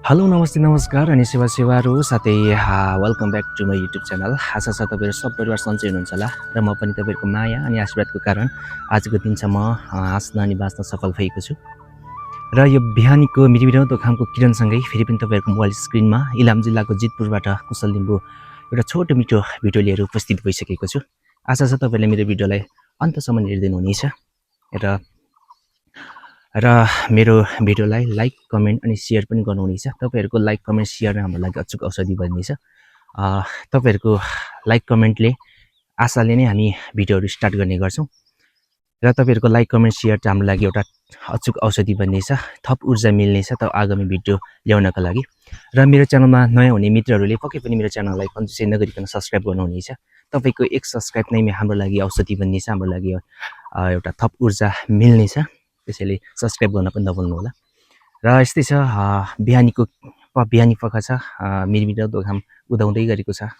Hello नमस्ते नमस्कार अनि सेवाहरू साथै welcome back to my YouTube channel. आशा छ तपाईँहरू सब परिवार सन्चै हुनुहुन्छ होला र म पनि तपाईँहरूको माया अनि आशीर्वादको कारण आजको दिनसम्म हाँस्न अनि बाँच्न सफल भएको छु। र यो बिहानीको मिठो घामको किरणसँगै फेरि पनि तपाईँहरूको मोबाइल स्क्रिनमा इलाम जिल्लाको जितपुरबाट कुशल लिम्बू एउटा छोटो मिठो भिडियो लिएर उपस्थित भइसकेको छु। आशा छ तपाईँले मेरो भिडियोलाई अन्तसम्म हेरिदिनु हुनेछ र मेरो भिडियोलाई लाइक कमेन्ट अनि सेयर पनि गर्नुहुनेछ। तपाईहरुको लाइक कमेन्ट सेयर हाम्रो लागि अचूक औषधि बन्नेछ। तपाईहरुको लाइक कमेन्टले आशाले नै हामी भिडियोहरु स्टार्ट गर्ने गर्छौं र तपाईहरुको लाइक कमेन्ट सेयर चाहिँ हाम्रो लागि एउटा अचूक औषधि बन्नेछ, थप ऊर्जा मिल्नेछ त आगामी भिडियो ल्याउनका लागि। र मेरो च्यानलमा नयाँ हुने मित्रहरुले पक्कै पनि मेरो च्यानललाई कन्जुसै नगरिकन सब्स्क्राइब गर्नुहुनेछ। तपाईको एक सब्स्क्राइब नै हाम्रो लागि औषधि बन्नेछ, हाम्रो लागि एउटा थप ऊर्जा मिल्नेछ। त्यसैले सब्स्क्राइब गर्न पनि नभुल्नु होला। र यस्तै छ बिहानी पख छ, मिरमिराउँदो घाम उदाउँदै गरेको छ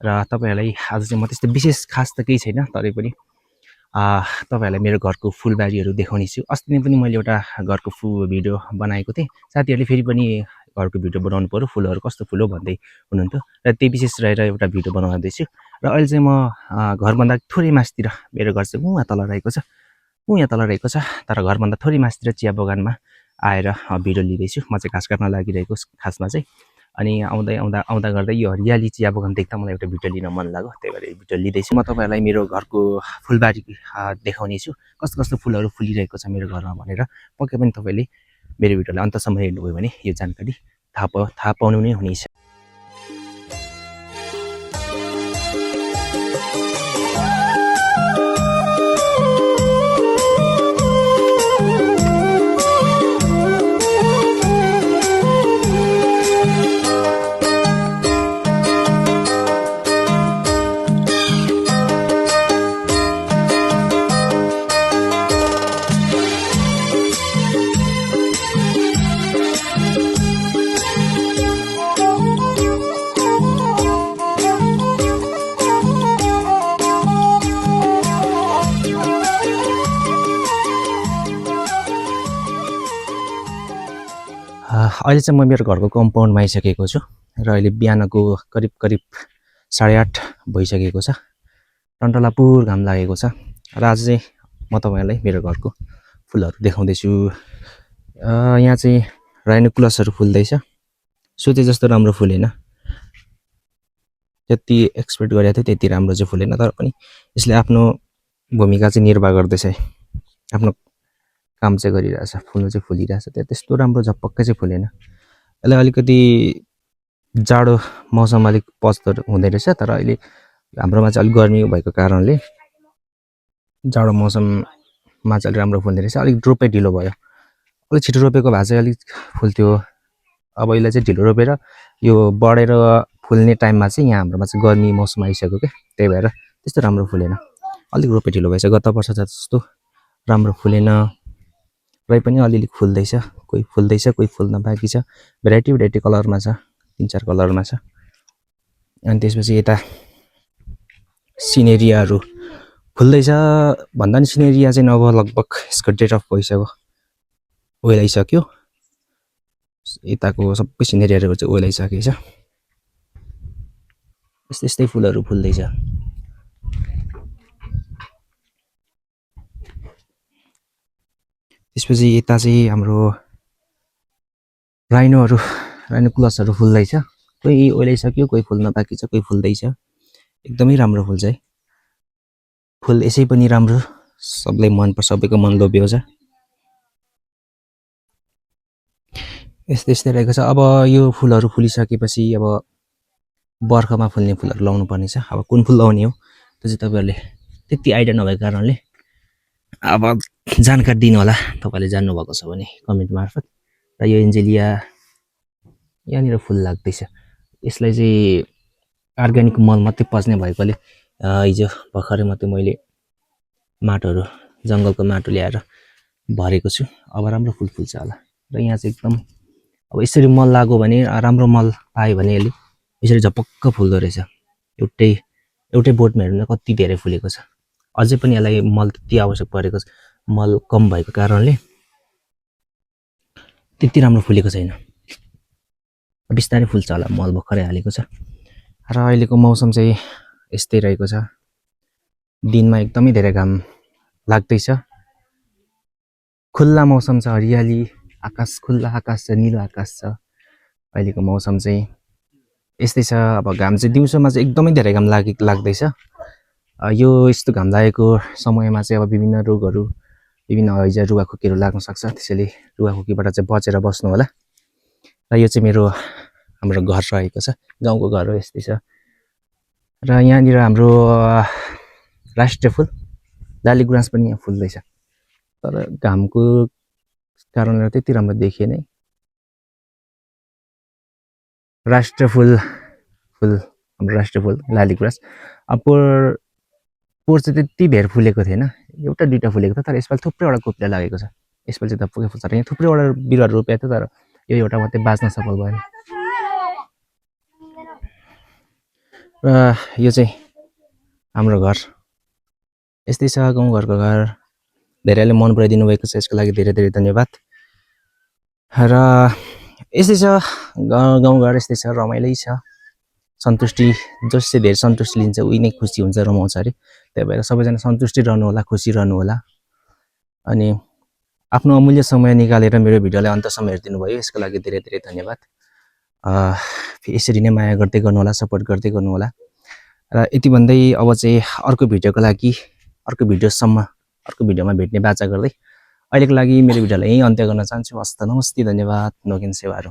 र तपाईहरुलाई आज चाहिँ म त्यस्तो विशेष खास त केही छैन, तरै पनि तपाईहरुलाई मेरो घरको फूलबारीहरु देखाउने छु। अस्ति नै पनि मैले एउटा घरको भिडियो बनाएको थिएँ। साथीहरुले फेरि पनि घरको भिडियो बनाउनु पर्यो, फूलहरु कस्तो फूल हो भन्दै हुनुहुन्थ्यो र त्यही विशेष रहेर एउटा भिडियो बनाउँदै छु। र अहिले चाहिँ म घरभन्दा थोरै मास्तिर, मेरो घर चाहिँ उहाँ तल रहेको छ, तर घरभन्दा थोरै मास्तिर चिया बगानमा आएर भिडियो लिँदैछु। म चाहिँ घाँस काट्न लागिरहेको खासमा चाहिँ। अनि आउँदा गर्दै यो हरियाली चिया बगान देख्दा मलाई एउटा भिडियो लिन मन लाग्यो, त्यही भएर भिडियो लिँदैछु। म तपाईहरुलाई मेरो घरको फूलबारी देखाउने छु, कस्तो कस्तो फूलहरु फुलिरहेको छ मेरो घरमा भनेर। पक्कै पनि तपाईले मेरो भिडियोलाई अन्तसम्म हेर्नुभयो भने यो जानकारी थाहा पाउनु नै हुनेछ। अहिले चाहिँ म मेरो घरको कम्पाउन्डमा आइसकेको छु र अहिले बिहानको करिब 8:30 भइसकेको छ। टन्टलापुर घाम लागेको छ र आज चाहिँ म तपाईहरुलाई मेरो घरको फूलहरु देखाउँदैछु। यहाँ चाहिँ राइनोकुलसहरु फुल्दैछ, सोचे जस्तो राम्रो फुलेन, जति एक्सपेक्ट गरेको थियो त्यति राम्रो चाहिँ फुलेन, तर पनि यसले आफ्नो भूमिका चाहिँ निर्वाह गर्दैछ, आफ्नो काम चाहिँ गरिरहेछ, फुल्नु चाहिँ फुलिरहेछ। त्यस्तो राम्रो झपक्कै चाहिँ फुलेन। यसलाई अलिकति जाडो मौसम अलिक पछ्तो हुँदै रहेछ, तर अहिले हाम्रोमा चाहिँ अलिक गर्मी भएको कारणले जाडो मौसममा चाहिँ अलिक राम्रो फुल्दै रहेछ। अलिक रोपै ढिलो भयो, अलिक छिटो रोपेको भए चाहिँ अलिक फुल्थ्यो। अब यसलाई चाहिँ ढिलो रोपेर यो बढेर फुल्ने टाइममा चाहिँ यहाँ हाम्रोमा चाहिँ गर्मी मौसम आइसक्यो के, त्यही भएर त्यस्तो राम्रो फुलेन, अलिक रोपे ढिलो भएछ। गत वर्ष जस्तो राम्रो फुलेन, र पनि अलिअलि फुल्दैछ, कोही फुल्दैछ कोही फुल्न बाँकी छ। भेराइटी कलरमा छ, 3-4 कलरमा छ। अनि त्यसपछि यता सिनेरियाहरु फुल्दैछ भन्दा नि सिनेरिया चाहिँ अब लगभग यसको डेट अफ भइसक्यो, ओइलाइसक्यो। यताको सबै सिनेरियाहरु चाहिँ ओइलाइसकेको छ। यस्तै फुलहरु फुल्दैछ। त्यसपछि यता चाहिँ हाम्रो राइनोकुलसहरु फुल्दैछ, कोही ओइलाइसक्यो, कोही फुल्न बाँकी छ, कोही फुल्दैछ। एकदमै राम्रो फुल्छ है, फुल यसै पनि राम्रो, सबैलाई मन पर्छ, सबैको मन लोभ्यो छ। यस्तै रहेको छ। अब यो फुलहरु फुलिसकेपछि अब बर्खामा फुल्ने फुलहरु लाउनु पर्ने छ। अब कुन फुल लाउने हो त्यो चाहिँ तपाईहरुले त्यति आइडिया नभएको कारणले अब जानकारी दिनु होला, तपाईले जान्नु भएको छ भने कमेन्ट मार्फत। र यो एन्जेलिया यहाँनिर फुल लाग्दैछ, यसलाई चाहिँ अर्ग्यानिक मल मात्रै पस्ने भएकोले हिजो भर्खरै मात्रै मैले माटोहरु, जंगलको माटो ल्याएर भरेको छु। अब राम्रो फुल फुल्छ होला। र यहाँ चाहिँ एकदम अब यसरी मल लाग्यो भने, राम्रो मल पायो भने यसले यसरी झपक्क फुल्दो रहेछ। एउटै बोटमा हेर्नु कति धेरै फुलेको छ। अझै पनि यसलाई मल त्यति आवश्यक परेको छ, मल कम भएको कारणले त्यति राम्रो फुलेको छैन। बिस्तारै फुल्छ होला, मल भर्खरै हालेको छ। र अहिलेको मौसम चाहिँ यस्तै रहेको छ, दिनमा एकदमै धेरै घाम लाग्दैछ, खुल्ला मौसम छ, हरियाली आकाश, खुल्ला आकाश छ, निलो आकाश छ। अहिलेको मौसम चाहिँ यस्तै छ। अब घाम चाहिँ दिउँसोमा चाहिँ एकदमै धेरै घाम लाग्दैछ। यो यस्तो घाम लागेको समयमा चाहिँ अब विभिन्न रोगहरू, विभिन्न हैजा रुगाखोकीहरू लाग्न सक्छ, त्यसैले रुगाखोकीबाट चाहिँ बचेर बस्नु होला। र यो चाहिँ हाम्रो घर रहेको छ, गाउँको घर हो, यस्तै छ। र यहाँनिर हाम्रो राष्ट्रिय फुल लालीगुराँस पनि यहाँ फुल्दैछ, तर घामको कारणले त्यति राम्रो देखिएन है। राष्ट्रिय फुल हाम्रो राष्ट्रिय फुल लालीगुराँस। अब पोहोर चाहिँ त्यति धेर फुलेको थिएन, एउटा दुईवटा फुलेको थियो, तर यसपालि थुप्रैवटा कोपिला लागेको छ। यसपालि चाहिँ त पुगेको फुल्छ। यहाँ थुप्रैवटा बिरुवाहरू रोपेको थियो, तर यो एउटा मात्रै बाँच्न सफल भएन। र यो चाहिँ हाम्रो घर यस्तै छ, गाउँघरको घर। धेरैले मन पराइदिनु भएको छ, यसको लागि धेरै धेरै धन्यवाद। र यस्तै छ गाउँघर, यस्तै छ, रमाइलै छ। सन्तुष्टि, जसले धेरै सन्तुष्टि लिन्छ उही नै खुसी हुन्छ, रमाउँछ अरे। त्यही भएर सबैजना सन्तुष्टि रहनु होला, खुसी रहनु होला। अनि आफ्नो अमूल्य समय निकालेर मेरो भिडियोलाई अन्तसम्म हेरिदिनु भयो, यसको लागि धेरै धेरै धन्यवाद। यसरी नै माया गर्दै गर्नु होला, सपोर्ट गर्दै गर्नु होला। र यति भन्दै अब चाहिँ अर्को भिडियोको लागि, अर्को भिडियोमा भेट्ने बाचा गर्दै अहिलेको लागि मेरो भिडियोलाई यहीँ अन्त्य गर्न चाहन्छु। हस्त, नमस्ते, धन्यवाद। नोगेन सेवारो।